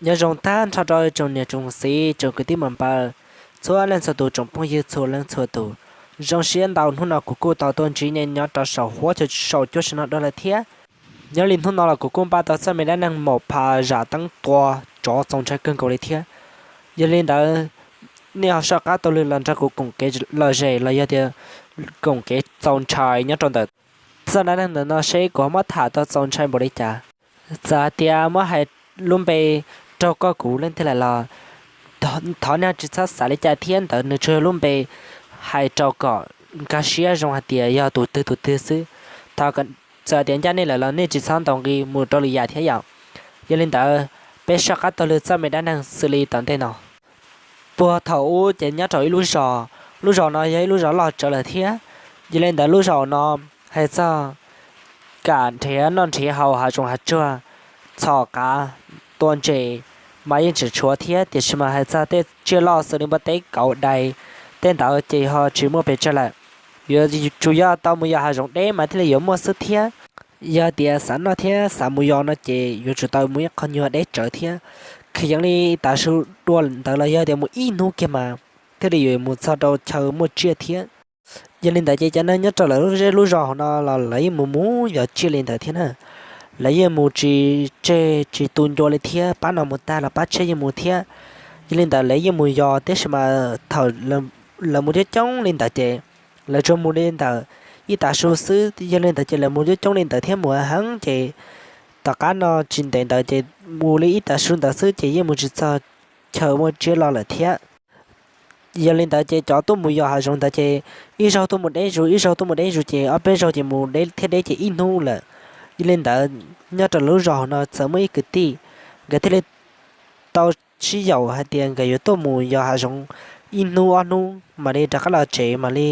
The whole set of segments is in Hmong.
Nyob zoo tag nrho rau tsoom niam tsoom txiv tsoom kwv tij muam npawg, txhua leej txhua tus tsoom phooj ywg txhua leej txhua tus. Zoo siab ntau hnub no kuv kuj tau tuaj ntsib nej nyob rau saum huab saum cuab saum no dua lawm thiab. Nyob li hnub no los kuv kuj npaj tau txoj me dab neeg maum pha zam teeb tua tsov txaus ntshai kawg nkaus li thiab. Yog li ntawd, nej ho soj qab taug lw los nrog kuv koom kev lom zem los yog tias koom kev txaus ntshai nyob rau ntawm txoj dab neeg ntawm no seb kuv ho muab tham tau txaus ntshai npaum li cas. Txawm hais tias muab hais lub npe raug koj kuv leej twg lawm los thov nej tsis txhob xav li cas thiab, ntawd nws tsuas yog lub npe hais rau kom nkag siab zoo hais tias yog tus twg tus twg xwb. Txawm tias ncaj nej lawm los nej tsis txhob ntaus nqi mus rau lwm yam thiab yom. Yog li ntawd, peb soj qab taug lw txoj me dab neeg xws li tom ntej no. Puag thaum ub ces nyob rau ib lub zos, lub zos no yog ib lub zos loj tsawv lawm thiab. Yog li ntawd lub zos no hais txog kam nrhiav noj nrhiav haus hav zoov hav tsuag, txhom qav, tua ntses mas yeej tseem tshuav thiab, tiam sis mas hais txog tej tsiaj loj xws li npua teb kauv dais, tej ntawd ces ho tsis muaj pes tsawg lawm. Yuav tsum yog tau mus yos hav zoov deb mas thiaj li yuav muaj xwb thiab. Yog tias xav noj thiab xav mus yos no ces yuav tsum tau mus ib qho nyuag deb tsawv thiab. Kwv yees li tav su dua ntawd los yog tias mus ib hnub kiag mas thiaj li yuav mus txog rau chaw muaj tsiaj thiab. Yog li ntawd ces cov neeg nyob rau lawv lub zej lub zos no los lawv yeej mus mus yos tsiaj li ntawd thiab na. Lawv yeej mus tsis tseg tsis tu ncua li thiab, pab no mus tag los pab tshiab yeej mus thiab. Yog li ntawd lawv yeej mus yos, tiam sis mas thaum lawv mus coob coob li ntawd ces lawv tsuas mus li ntawm ib tav su xwb. Yog li ntawd ces lawv mus coob coob li ntawd thiab mus heev ces tom qab no tsis ntev ntawd ces mus li ib tav su ntawd xwb ces yeej mus tsis txog chaw muaj tsiaj loj lawm thiab. Yog li ntawd ces cov tuaj mus yos hav zoov ntawd ces ib zaug tuaj mus deb zus, ib zaug tuaj mus deb zus ces ob peb zaug ces mus deb thiab deb ces ib hnub lawm. Yog li ntawd nyob rau lub zos no txawm muaj ib kwv tij, nkawd thiaj li tau sib yaum hais tias nkawd yuav tuaj mus yos hav zoov ib hnub ob hnub mam li rov qab los tsev, mam li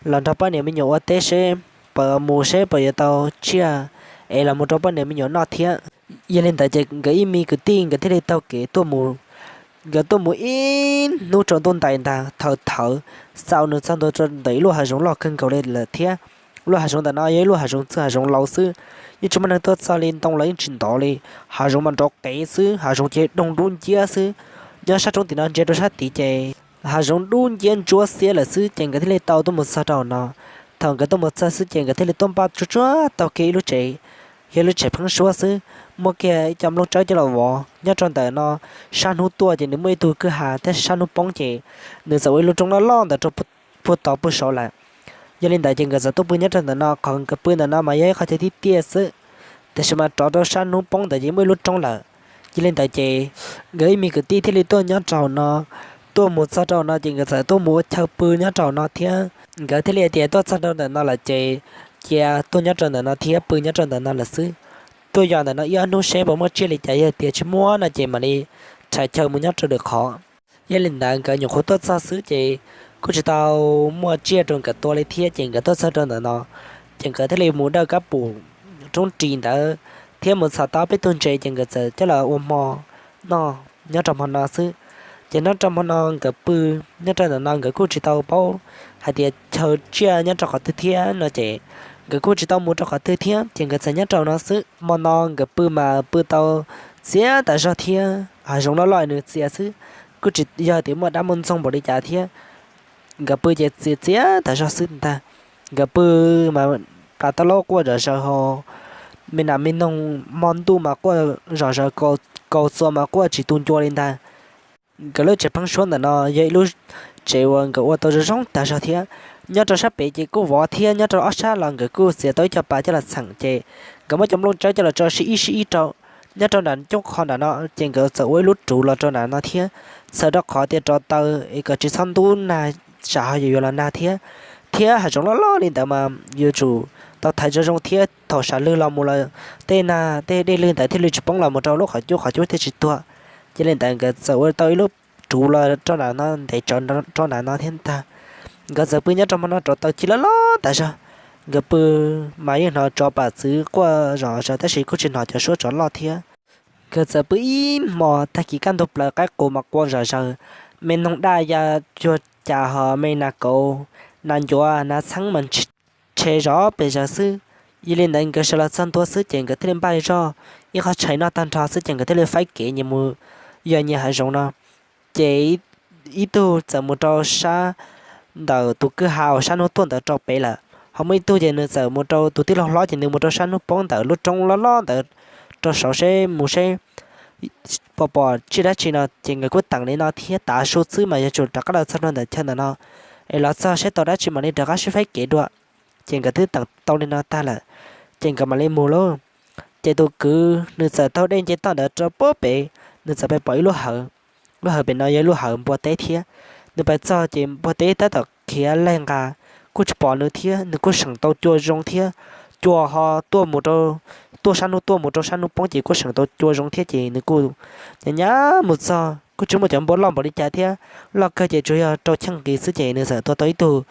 los nrog poj niam me nyuam ua teb seb puas mus seb puas yuav tau tsiaj es los mus rau poj niam me nyuam noj thiab. Yog li ntawd ces nkawd ib me kwv tij nkawd thiaj li taug kev tuaj mus. Nkawd tuaj mus ib hnub rau ntuj ntais ntag, thaum thawv xaus nws txog ntua rau ntawm ib lub hav zoov loj kawg nkaus li lawm thiab. Lub hav zoov ntawm no yog ib lub hav zoov txwj hav zoov laus xwb, yeej tsis muaj neeg tuaj txog li, ntoo los yeej tsis ntov li. Hav zoov mas nrov qev xwb, hav zoov ces doog dub nciab xwb. Nyob sab roob tim no ntsia rau sab tid ces hav zoov dub nciab ntsuab xiab lawm xwb ces nkawd thiaj li tau tuaj mus txog rau no. Thaum nkawd tuaj mus txog xwb ces nkawd thiaj li tuaj npaj tsuag tsuag taug kiag ib lub tsev, yog lub tsev pheeb suab xwb, muab kiag ib co nplooj tsawb coj los vov nyob rau ntawm no. Sab hnub tuaj ces nws muaj ib tug kwj ha, tab sis sab hnub poob ces nws txawm ua ib lub roob loj loj ntawd rau puag tod puag saud lawm. Yog li ntawd ces nkawd txawm tuaj pw nyob rau ntawm no, qhov nkawd pw ntawm no mas yog ib qho chaw tib tiaj xwb, tiam sis mas rov rau sab hnub poob ntawd ces muaj ib lub roob lawm. Yog li ntawd ces nkawd ib me kwv tij thiaj li tuaj nyob rau no. Tuaj mus txog rau no ces nkawd txawm tuaj mus ua chaw pw nyob rau no thiab. Nkawd thiaj li hais tias tuaj txog rau ntawm no lawm ces cia tuaj nyob rau ntawm no thiab pw nyob rau ntawm no lawm xwb. Tuaj yos ntawm no ib ob hnub seb puas muaj tsiaj li cas, yog tias tsis muaj no ces mam li rhais chaw mus nyob rau lwm qhov. Yog li ntawd nkawd nyuam qhuav tuaj txog xwb ces kuj tsis tau muaj tsiaj rau nkawd tua li thiab ces nkawd tuaj txog rau ntawm no ces nkawd thiaj li mus dawj kab pum roob ris ntawd thiab mus txhom tau peb tug ntses ces nkawd txawm coj los ua hmo noj nyob rau hmo no xwb. Ces nyob rau hmo no nkawd pw nyob rau ntawm no nkawd kuj tsis tau paub hais tias chaw tsiaj nyob rau qhov twg thiab no ces nkawd kuj tsis tau mus rau qhov twg thiab ces nkawd txawm nyob rau no xwb. Hmo no nkawd pw mas pw tau txias tas zog thiab, hav zoov loj loj nws txias xwb, kuj tsis yog tias muaj dab muaj ntxoog npaum li cas thiab. Nkawd pw ces txias txias tas zog xwb ntag. Nkawd pw mas pas tau laub quaj zom zaws ho me nas me noog hmo ntuj mas quaj zom zaws, kaus txuas mas quaj tsis tu ncua li ntag. Nkawd lub tsev pheeb suab ntawm no yog ib lub tsev uas nkawd ua tau zoo zoo tas zog thiab. Nyob rau sab pem ces kuj vov thiab, nyob rau ob sab los nkawd kuj txiav tau ib co pas coj los txheem ces nkawd muab cov nplooj tsawb coj los tso sib ib sib ib rau. Nyob rau nram coob qho nram no ces nkawd txawm ua ib lub ruv los rau nram no thiab, txhawm rau qhov tias rov taw es kom tsis txhob ntub nag tsam ho yuav los nag thiab. Thiab hav zoov loj loj li ntawd mas yuav tsum tau thaiv zoo zoo thiab thaum sam lwg los mus los tej nag tej dej lwg ntawd thiaj li tsis poob los mus rau lub qhov cub, qhov cub thiaj tsis tuag. Yog li ntawd nkawd txawm ua tau ib lub ruv los rau nram no ntev tsawv rau nram no thiab ntag. Nkawd txawm pw nyob rau hmo no rov taw ci loj loj tas zog. Nkawd pw mas yeej hnov tsov pam txwv quaj zom zaws tab sis kuj tsis hnov cov suab tsov loj thiab. Nkawd txawm pw ib hmo, tag kis kaj ntug plaws qaib qus mas qua zom zaws, me noog daj ya cuag cas ho me nas kauv, nas ncuav nas txheeb mas ntshe zov pes zaws xwb. Yog li ntawd nkawd sawv los txog ntua xwb ces nkawd thiaj li npaj zog ib qho tshais noj tag nrho xwb ces nkawd thiaj li faib kev nyias mus yos nyias hav zoov no. Ces ib tug txawm mus rau sab ntawm tus kwj ha uas sab hnub tuaj ntawd rau pem lawm, ho muaj ib tug ces nws txawm mus rau tus tij laug hlob ces nws mus rau sab hnub poob ntawm lub roob loj loj ntawd rau saud seb mus seb puas pom tsiaj dab tsi no. Ces nkawd kuj teem li no thiab tav su xwb mas yuav tsum rov qab los txog rau ntawm chaw ntawm no es los txog seb tau dab tsi mam li rov qab sib faib kev dua. Ces nkawd twb teem tau li no tag lawm, ces nkawd mam li mus lauj. Ces tus kwv nws txawm taug dej nce toj ntawd rau puag pem, nws txawm pais pom ib lub hawv. Lub hawv pem no yog lub hawv npua teb thiab. Nws pais txog ces npua teb tab tom khiav laig nqa, kuj tsis pom nws thiab. Nws kuj seem tau cua zoo thiab, cua ho tuaj mus rau, tuaj sab hnub tuaj mus rau sab hnub poob ces kuj seem tau cua zoo thiab ces nws kuj nyas nyas mus txog kuj tsis muaj cov npua loj npaum li cas thiab, loj kawg ces tsuas yog rau cheej nqis xwb ces nws txawm tua tau ib tug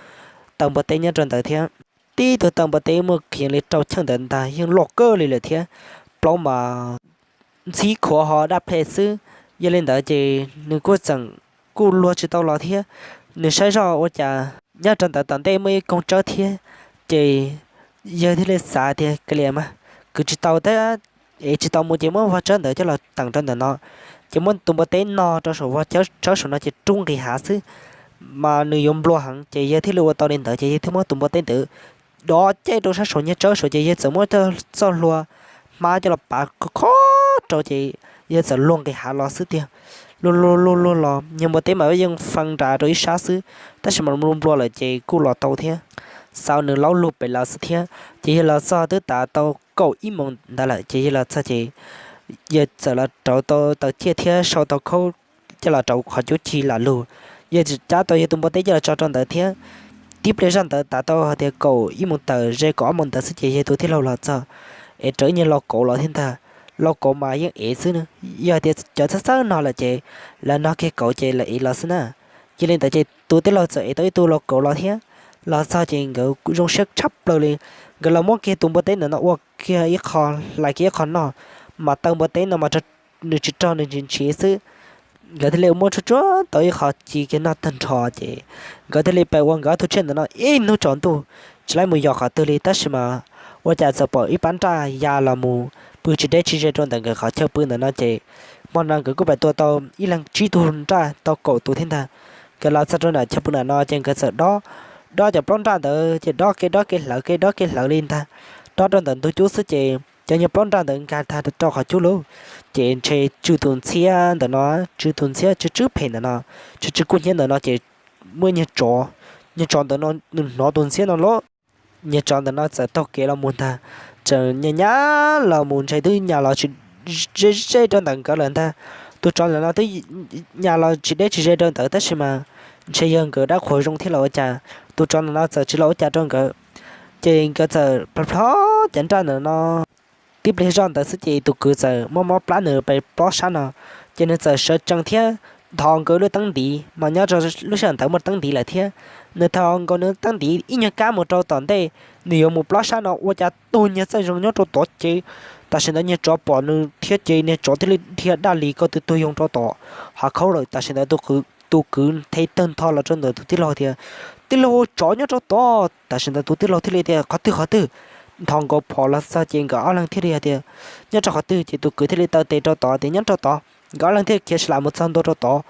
taw npua teb nyob rau ntawd thiab. Tib tug taw npua teb muaj khiav li rau cheej ntawd ntag, yeej loj kawg li lawm thiab, plaub mas ntxhib khuav ho daj ple xwb. Yog li ntawd ces nws kuj txeem kuj luag tsis tau los thiab. Nws saib zoj ua cas nyob rau ntawd tom ntej muaj ib koog tsawb thiab, ces yawg thiaj li xav tias kav liam mas kwv tsis tau thiab, es tsis tau mus ces muab vog tsawb ntawd coj los teem rau ntawm no, ces muab tus npua teb no rau saum vog tsawb saum no ces rub nqis hav xwb mas nws yuav nplua heev. Ces yawg thiaj li ua tau li ntawd ces yawg thiaj muab tus npua teb ntawd dov caij rau sab saum nyiag tsawb saud ces yawg txawm muab txoj hlua hmab coj los pav khob rau ces yawg txawm luag nqis hav los xwb tiag. Luag luag luag luag los nyiag npua teb mas yeej fee nra rau ib sab xwb, tab sis mas nplua lawm ces kuj los tau thiab. Xav nws laub lug pem lawm xwb thiab ces yawg los txog twb tas tau kaum ib moos ntawd lawm ces yawg los txog ces yawg txawm los rauv tau taws ciaj thiab sau tau khaub coj los rau qhov cub ci lam lug. Yawg txawm cab tau yawg tus npua teb coj los tso rau ntawd thiab. Tib pliag zoj ntawd tas tau hais tias kaum ib moos tawm ze kaum ob moos ntawd xwb ces yawg tus tij laug los txog es rau ib nyuag lau kauv los thiab ntag. Lau kauv mas yeej ev xwb, yog tias cov txawj txawj nog lawm ces lawv nog kiag kauv ces lawv ev los xwb na. Yog li ntawd ces tus tij laug txawm ev tau ib tug lau kauv los thiab. Los txog ces nkawd zoo siab tshaj plaws li. Nkawd los muab kiag tus npua teb ntawm no ua kiag ib qho, hlais kiag ib qho noj, mas taw npua teb no mas nws tsis rog nws ntshiv ntshiv xwb. Nkawd thiaj li muab tsuag tsuag tau ib qho ci kiag noj tag nrho ces nkawd thiaj li pais ua nkawd ob tug tsiaj ntawm no ib hnub tsaus ntuj tsis laib mus yos qhov twg li tab sis mas ua cas txawm pom ib pab nraj ya los mus pw tsis deb tsis ze rau ntawm nkawd qhov chaw pw ntawm no ces hmo no nkawd kuj pais tua tau ib leeg tsib tug nraj tau kaum tus thiab ntag. Nkawd los txog rau ntawm chaw pw ntawm no ces nkawd txawm dob, dob cov plaub nraj ntawd ces dob kev dob kev hlawv kev dob kev hlawv li ntag. Dob rau ntawm ntug cub xwb ces cov nyuag plaub nraj ntawd nkag tag rau qhov cub lawm. Ces ntshe tsw tus ntxhiab ntawm no, tsw tus ntxhiab tsw tsw phem ntawm no, tsw tsw kuj hnyiab ntawm no ces muaj nyuag tsov, nyuag tsov ntawm no nws hnov tus ntxhiab no lawm. Nyuag tsov ntawm no txawm taug kev los mus ntag, txawm nyas nyas los mus ntshe twb nyas los tsis ze ze rau ntawm nkawd lawm ntag. Tus tsov ntawm no twb nyas los tsis deb tsis ze rau ntawd tab sis mas ntshe yog nkawd dab qhuas zoo thiab los ua cas tus tsov ntawm no txawm tsis los ua cas rau nkawd. Ces nkawd txawm plhov plhov cov nraj ntawm no. Tib pliag zoj ntawd xwb ces tus kwv txawm mob mob plab nws pes plob sab no, ces nws txawm sawv tsees thiab nthos nkaus lub teeb ntiv mas nyob rau lub sij hawm ntawd muaj teeb ntiv lawm thiab. Nws nthos nkaus nws teeb ntiv ib nyuag kab mus rau tom ntej, nws yuav mus plob sab no ua cas tus nyuag txaij zoo nyob rau tod ces tam sim ntawd nyuag tsov pom nws thiab ces nyuag tsov thiaj li dhia daj li ko tw tuag yoo rau tom hav khaub lawm. Tam sim ntawd tus kwv nthe tawg ntho los rau ntawm tus tij laug tias, tij laug, tsov nyob rau tod. Tam sim ntawd tus tij laug thiaj li tias qhov twg qhov twg, nthos nkaus phom los txog ces nkawd ob leeg thiaj li hais tias nyob rau qhov twg ces tus kwv thiaj li taw tes rau tod tias nyob rau tod. Nkawd ob leeg thiaj khiav sib lam mus txog ntua rau tod,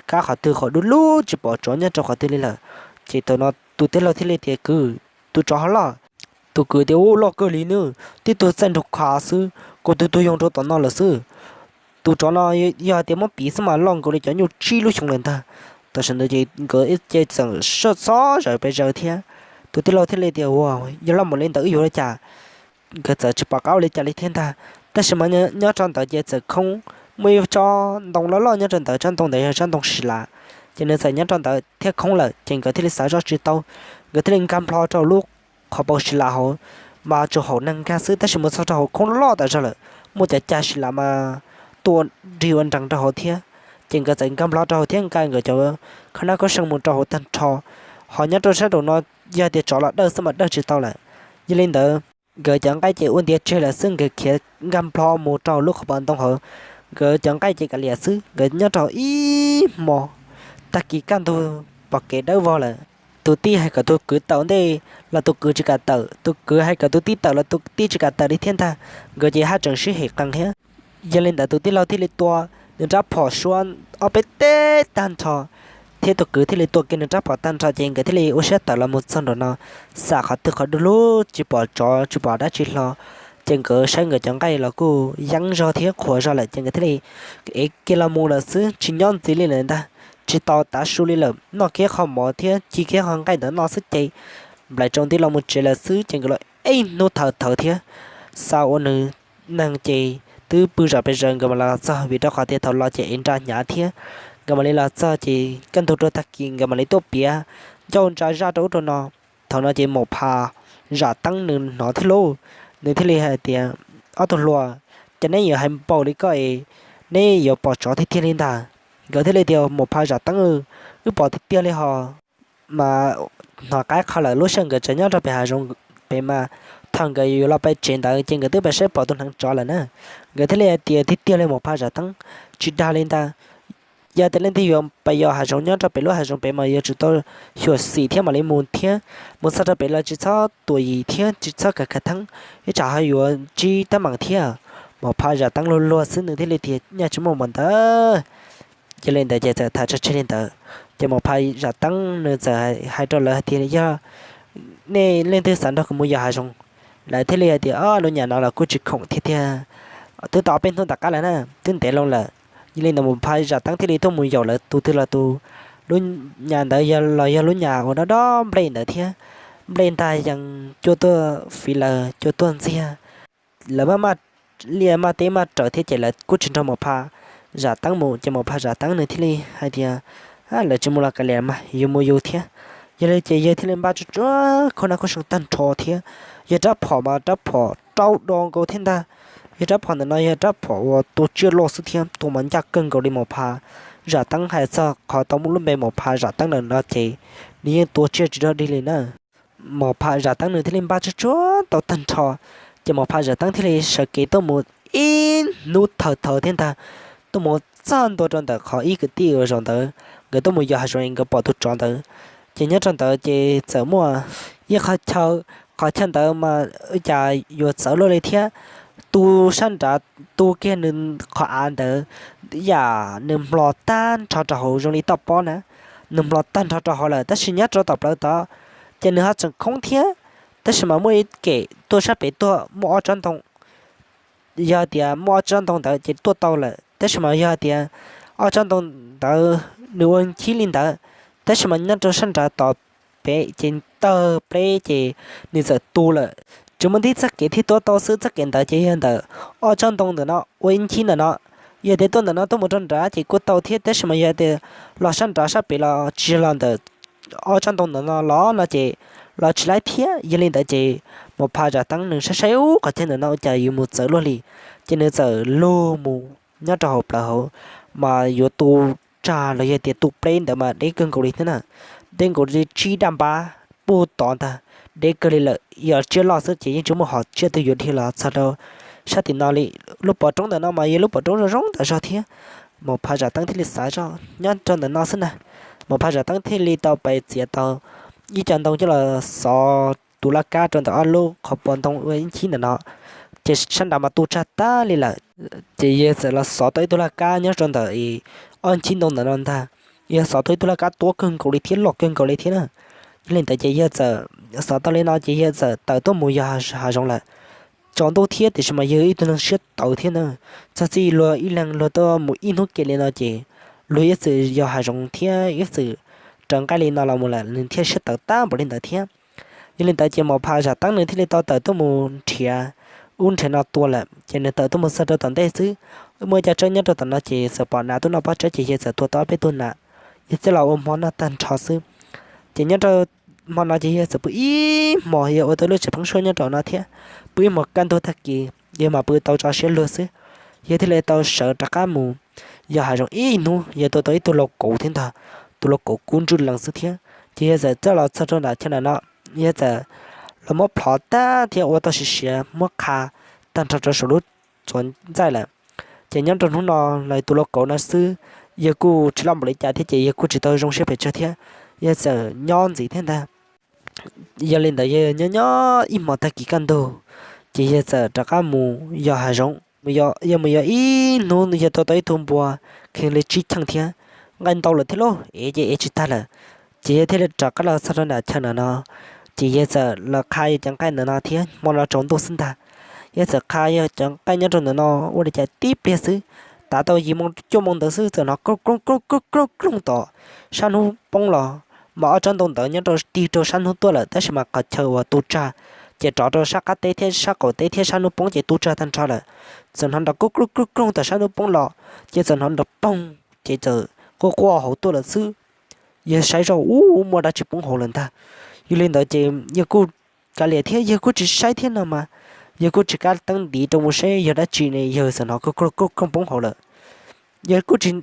kab qhov twg qhov du lug tsis pom tsov nyob rau qhov twg li lawm. Ces thaum no tus tij laug thiaj li tias kwv, tus tsov ho loj? Tus kwv tias u loj kawg li nawb, tib tug txaij nraug kha xwb kuj tw tuag yoo rau tom no lawm xwb. Tus tsov no yog tias muab piv xwb mas loj nkaus li cov nyuj tsib lub xyoo lawm ntag. Tam sim ntawd ces nkawd ib ce txawm soj txob zawm pes zaws thiab. Tus tij laug thiaj li tias ua yog loj npaum li ntawd wb yuav ua li cas? Nkawd txawm tsis pom qab ua li cas li thiab ntag. Tab sis mas nyob rau ntawd ces txawm khoob, muaj ib tsob ntoo loj loj nyob rau ntawd, tsob ntoo ntawd yog tsob ntoo sis las. Ces nws txawm nyob rau ntawd thiab khoob lawm ces nkawd thiaj li xav zoj tsis tau, nkawd thiaj li nkag nplho rau lub qhov paus sis las hauv, mas tsuas haum neeg nkag xwb tab sis mus txog rau hauv khoob loj tas zog lawm, muaj cov cag sis las mas tua rig ua nrees rau hauv thiab. Ces nkawd txawm nkag nplho rau hauv thiab nqa nkawd cov khaub nab khaub seej mus rau hauv tag nrho. Ho nyob rau sab nraum no yog tias tsov los dawj xwb mas dawj tsis tau lawm. Yog li ntawd, nkawd cov nqaij ces ua ntiav tseg lawm xwb, nkawd khiav nkag nplho mus rau lub qhov paus ntoo hauv. Nkawd cov nqaij ces kav liam xwb, nkawd nyob rau ib hmo, tag kis kaj ntug pom kev dawb vog lawm. Tus tij hais kom tus kwv tawm ntej los tus kwv tsis kam tawm, tus kwv hais kom tus tij tawm los tus tij tsis kam tawm li thiab ntag. Nkawd ces haj tseem sib hem qees thiab. Yog li ntawd tus tij laug thiaj li tua nws rab phom suab ob peb teg tag nrho, thiab tus kwv thiaj li tua kiag nws rab phom tag nrho, ces nkawd thiaj li ua siab tawm los mus txog nraum no, xam qhov twg qhov du lug tsis pom tsov tsis pom dab tsi hlo. Ces nkawd saib nkawd cov nqaij los kuj yeeb zog thiab qhuav zog lawm, ces nkawd thiaj li ev kiag los mus lawm xwb, tsis nyob ntxiv li lawm ntag. Tsis tau tav su li lawm, noj kiag qho mov thiab ci kiag qho nqaij ntawd noj xwb ces nplaim tsaus nti los mus tsev lawm xwb. Ces nkawd los ib hnub thawv thawv thiab, xav ua nws neeg ces twb pw zom pes zaws nkawd mam los txog, vim rau qhov tias thaum los ces ev nra hnyav thiab. Nkawd mam li los txog ces kaj ntug rau tag kis nkawd mam li tuaj piav ncauj ntsa zaj rau ub rau no. Thaum no ces Maum Phas Zam Teeb nws hnov thiab lauj, nws thiaj li hais tias, Ob tug hluas, ces neb yuav hais npaum li koj es neb yuav pom tsov tiag tiag li ntag. Nkawd thiaj li tias, Maum Phas Zam Teeb, wb pom tiag tiag li hos. Mas hnov qab qhov lawm, lub sij hawm nkawd tseem nyob rau pem hav zoov pem mas, thaum nkawd yuav los pem tsev ntawd ces nkawd twb pem saib pom tus hneev tsov lawm na. Nkawd thiaj li hais tias, Tiag tiag li Maum Phas Zam Teeb, tsis dag li ntag. Yog tias leej twg yuav pem yos hav zoov nyob rau pem lub hav zoov pem mas yuav tsum tau xyuam xim thiab mam li mus thiab, mus txog rau pem los tsis txhob tuam yim thiab tsis txhob khav khav theeb, ib tsam ho yuav ntsib teeb meem thiab. Maum Phas Zam Teeb luag luag xwb nws thiaj li tias, Nyaj tsis muaj mas ntawd. Yog li ntawd ces txawm tham tso tseg li ntawd. Ces Maum Phas Zam Teeb nws txawm hais rau lawv hais tias, Yog nej leej twg xav nrog kuv mus yos hav zoov? Lawv thiaj li hais tias, Ob lub nyam no los kuj tsis khoom thiab tiag, twb tau ob peb hnub tom qab lawm na, twb ntev loo lawm. Yog li ntawd Maum Phas Zam Teeb thiaj li tuaj mus yaum lawv tus twg los tus. Lub nyam ntawd los yog lub nyam uas dob dob nplej ntawd thiab, nplej ntag yees cua tuaj fiv lawv cua tuaj ntxiag. Lawv maj maj liaj maj teb maj raws thiab ces lawv kuj tsis nrog Maum Phas Zam Teeb mus. Ces Maum Phas Zam Teeb nws thiaj li hais tias, Lawv tsis mus los kav liam mas yus mus yus thiab. Yog li ces yawg thiaj li npaj tsuag tsuag khub nab khub seev tag nrho thiab, yog rab phom mas rab phom rau do nkaus thiab ntag. Yog rab phom ntawm no yog rab phom uas tua tsiaj loj xwb thiab tua mas ncaj kawg nkaus li. Maum Phas Zam Teeb hais txog qhov tau muaj lub npe Maum Phas Zam Teeb ntawm no ces nws yeej tua tsiaj tsis dog dig li na. Maum Phas Zam Teeb nws thiaj li npaj tsuag tsuag tau tag nrho, ces Maum Phas Zam Teeb thiaj li sawv kev tuaj mus ib hnub thawv thawv thiab ntag, tuaj mus txog ntua rau ntawm qhov ib kwv tij uas zaum ntawd nkawd tuaj mus yos hav zoov nkawd pom tus tsov ntawd. Ces nyob rau ntawd ces txawm muaj ib qho chaw, qhov chaw ntawd mas cas yuav txawv luaj li thiab, tu sab nrad tu kiag nws qhov av ntawd yam nws hmlo tag nrho rau hauv zoo li toj pob na, nws hmlo tag nrho rau hauv lawm tab sis nyob rau tom plawv tod ces nws ho tseem khoob thiab, tab sis mas muaj ib kem tuaj sab pem tuaj muaj ob tsob ntoo. Yog tias muaj ob tsob ntoo ntawd ces tuaj tau lawm, tab sis mas yog tias ob tsob ntoo ntawd nws ua nchib li ntawd, tab sis mas nyob rau sab nrad tom pem ces tawg pleb ces nws txawm tu lawm. Tsuas muaj ntib txoj kev thiaj tuaj tau xwb, txoj kev ntawd ces yog ntawm ob tsob ntoo ntawm no ua ib nchib ntawm no. Yog tias tuaj ntawm no tuaj mus rau nrad ces kuj tau thiab, tab sis mas yog tias los sab nrad sab pem los tsis yog los ntawm ob tsob ntoo ntawm no los no ces los tsis laib thiab. Yog li ntawd ces Maum Phas Zam Teeb nws saib saib ub qhov chaw ntawm no ua cas yuav mus txawv luaj li, ces nws txawm lug mus nyob rau hauv plawv hauv, mas yuav tu tsag los yog tias tu pleb ntawd mas deb kawg nkaus li thiab na. Deb nkaus li tsib daj npab puag tod ntag, deb kawg li lawm. Yog tsiaj loj xwb ces yeej tsis muaj hom tsiaj twg yuav dhia los txog rau sab tim no li. Lub pov roob ntawm no mas yog lub pov roob zoo zoo tas zog thiab. Maum Phas Zam Teeb thiaj li xav zoj nyob rau ntawm no xwb na. Maum Phas Zam Teeb thiaj li tau pais txiav tau ib co ntoo coj los xov tus laj kab rau ntawm ob lub qhov pov ntoo ua ib nchib ntawm no, ces sab nrad mas tu tsag tag li lawm. Ces yawg txawm los xov tau ib tug laj kab nyob rau ntawm ob nchib ntoo ntawm no ntag. Yawg xov tau ib tug laj kab tuab kawg nkaus li thiab loj kawg nkaus li thiab na. Yog li ntawd ces yawg txawm xov tau li no ces yawg txawm tawm tuaj mus yos hav zoov lawm. Tsaus ntuj thiab tiam sis mas yawg ib tug neeg siab tawv thiab na, txog txij luag ib leeg luag tuaj mus ib hnub ke li no ces luag ib txwm yos hav zoov thiab ib txwm raws nqaij li no los mus lawm nws thiaj siab tawv tag npaum li ntawd thiab. Yog li ntawd ces Maum Phas Zam Teeb nws thiaj li tau tawm tuaj mus nrhiav ub nrhiav no tua lawm, ces nws tawm tuaj mus txog rau tom ntej xwb, muaj ib co tsev nyob rau tom no ces txawm pom nas tuaj noj pob tsaib ces yawg txawm tua tau ob peb tug nas, yawg thiaj los ua hmo noj tag nrho xwb. Ces nyob rau hmo no ces yawg txawm pw ib hmos, yawg ua tau lub tsev pheeb suab nyob rau no thiab, pw ib hmos kaj ntug tag kis yawg mam pw tau tso siab luag xwb. Yawg thiaj li tau sawv rov qab mus yos hav zoov ib hnub, yawg tua tau ib tug lau kauv thiab ntag, tus lau kauv kub ntswj lees xwb thiab. Ces yawg txawm coj los txog rau nram chaw nram no, yawg txawm los muab plhov tag thiab ua tau siav siav muab qha tag nrho rau saum lub txuas ntxaij lawm. Ces nyob rau hnub no los tus lau kauv no xwb, yawg kuj tsis loj npaum li cas thiab ces yawg kuj tsis tau zoo siab pes tsawg thiab, yawg txawm nyob ntxiv thiab ntag. Yog li ntawd yawg nyob nyob ib hmos tag kis kaj ntug, ces yawg txawm rov qab mus yos hav zoov. Yog mus yog ib hnub yawg tua tau ib tug npua, kheev li tsib cheej thiab, nqaij ntau lawm thiab lauj, ev ces ev tsis tag lawm. Ces yawg thiaj li rov qab los txog rau nram chaw no no, ces yawg txawm los qha yawg cov nqaij ntawm no thiab, hmo no tsaus ntuj xwb ntag. Yawg txawm qha yawg cov nqaij nyob rau ntawm no ua li cas tib pliag xwb, tav tau yim moo cuaj moo ntawd xwb txawm hnov kooj kooj kooj kooj kooj kooj tom sab hnub poob los, mas ob tsob ntoo ntawd nyob rau tig rau sab hnub tuaj lawm tab sis mas qhov chaw uas tu tsag ces rov rau sab qab teb thiab sab qaum teb thiab sab hnub poob ces tu tsag tag nrho lawm. Txawm hnov nrov kooj kooj kooj kooj tom sab hnub poob los, ces txawm hnov nrov poog ces txawm quaj quaj hauv tuaj lawm xwb. Yawg saib zoj ub muaj dab tsi poob hauv lawm ntag. Yog li ntawd ces yawg kuj kav liam thiab yawg kuj tsis saib thiab no mas, yawg kuj tsis kav teeb ntiv rau mus seb yog dab tsi ne, yawg txawm hnov kooj kooj kooj poob hauv lawm. Yawg kuj tsis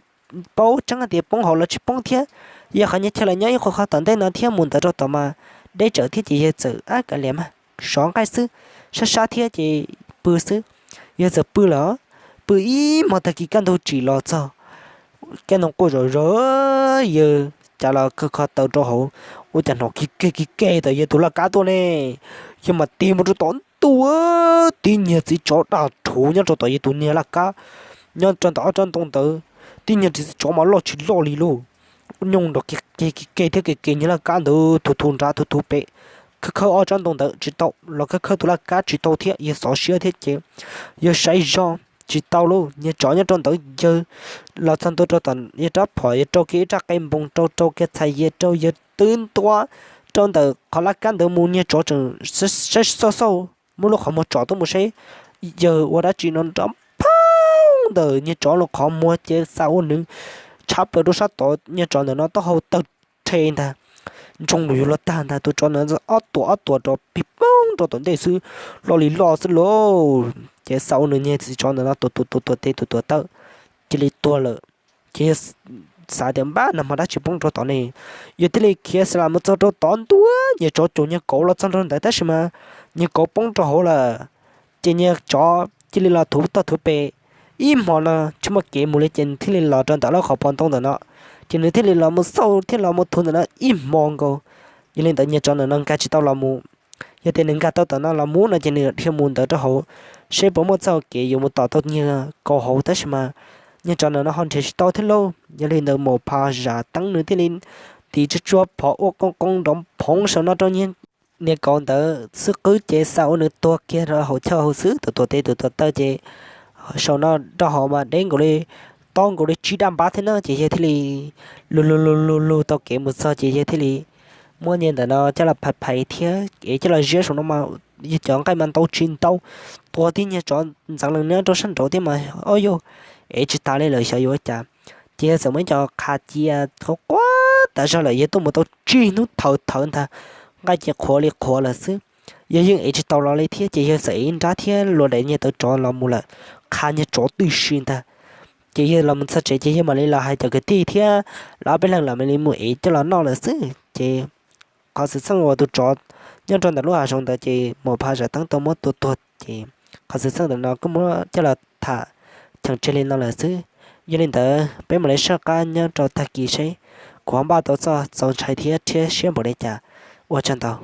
paub tseeb tias poob hauv los tsis poob thiab. Yog qhov nyias chaw los nyob ib qho qhov tom ntej no thiab mus ntawd rau tom mas deb tsawv thiab ces yawg txawm ab kav liam mas sov nqaij xwb, sab sab thiab ces pw xwb. Yawg txawm pw lawm, pw ib hmo tag kis kaj ntug tsim los txog, kaj ntug quaj zom zaws, yawg cav los khaws kho taw rau hauv, ua cas hnov kig keg kig keg tom yawg tus laj kab tuaj ne. Yawg mas tig mus rau tom ntuj, tib niag txiv tsov daj rhuv nyob rau tom yawg tus niag laj kab, nyob rau ntawm ob tsob ntoo ntawd. Tib niag txiv tsov mas loj tsis loj li lauj, nyooj nrov kig keg kig keg thiab kig keg niag laj kab ntawd thuv thuv nrad thuv thuv pem, khawb khawb ob tsob ntoo ntawd tsis tau los khawb khawb tus laj kab tsis tau thiab yawg xov siab thiab ces yawg saib zoj tsis tau lauj. Niag tsov nyob rau ntawd yawg los txog ntua rau tom yawg rab phom, yawg rau kiag ib rab qe npoos rau, rau kiag txhais yawg rau, yawg twb ntua rau ntawm qhov laj kab ntawd mus, niag tsov tseem saib xauj xauj muab lub qhov muag tsom tuaj mus seb yawg ua dab tsi no nrov phoob ntawm niag tsov lub qhov muag ces xa ua nws tshab plaws rau sab tod, niag tsov ntawm no taub hau tawg rhe ntag, ntsoog lus yuav luag tag ntag. Tus tsov ntawd ob tuam ob tuam rau pig poob rau tom ntej xwb, loj li loj xwb lauj. Ces xa ua nws niag txiv tsov ntawm no tus tus tus tuam tes tus tuam taw cia li tuag lawm. Ces yawg xav tias npab nag hmo dab tsi poob rau tod ne, yawg thiaj li khiav xa las mus txog rau tod ntua, niag tsov caum niag kauv los txog rau ntawd tab sis mas niag kauv poob rau hauv lawm. Ces niag tsov cia li los thuv toj thuv pem, ib hmo no tsis muaj kev mus li ces nws thiaj li los rau ntawm lub qhov pov ntoo ntawm no. Ces nws thiaj li los mus xauj thiab los mus thuv ntawm no ib hmo nkaus. Yog li ntawd niag tsov ntawm no nkag tsis tau los mus. Yog tias nws nkag tau tom no los mus no ces nws dhia mus ntawd rau hauv seb puas muaj txoj kev yuav mus tom tau niag kauv hauv tab sis mas niag tsov ntawm no ho nrhiav tsis tau thiab lauj. Yog li ntawd maum pha zam teeb nws thiaj li tis tsuj tsuag phom ua qoo qoo nrov phoov saum no rau niag, niag kauv ntawd xwb qwb ces xa ua nws tuag kiag rau hauv chaw hauv xwb, tus tuam tes tus tuam taw ces saum no rau hauv mas deb nkaus li, tob nkaus li tsib daj npab thiab na. Ces yawg thiaj li lug lug lug lug lug tau kev mus txog ces yawg thiaj li muab niag ntawm no coj los phais phais thiab es coj los ziab saum no mas yawg cov nqaij mas ntau tsis ntau, tuag tib niag tsov ntxeev lees nyob rau sab nraud thiab mas ob yog ev tsis tas li lawm xyov yuav ua cas. Ces yawg txawm muab ib co qhav cia qhuav qhuav tas zog lawm, yawg tuaj mus tau tsib hnub thawv thawv ntag, nqaij ces qhuav li qhuav lawm xwb. Yawg yeej ev tsis tau los li thiab ces yawg txawm ev ib nrab thiab luas daim niag tawv tsov los mus lawm, qha niag tsov tib si ntag. Ces yawg los mus txog tsev ces yawg mam li los hais cov kwv tij thiab lawv ob peb leeg los mam li mus ev coj los noj lawm xwb. Ces qhov xwm txheej uas tus tsov nyob rau ntawm lub hav zoov ntawd ces maum pha zam teeb tau muab tua tuag ces qhov xwm txheej ntawm no kuj muab coj los tham cheem tseg li no lawm xwb. Yog li ntawd peb mam li saj qab nyob rau tag kis seb kuv ho npaj tau txoj txaus ntshai thiab rhiab siab npaum li cas. Ua tsaug ntau.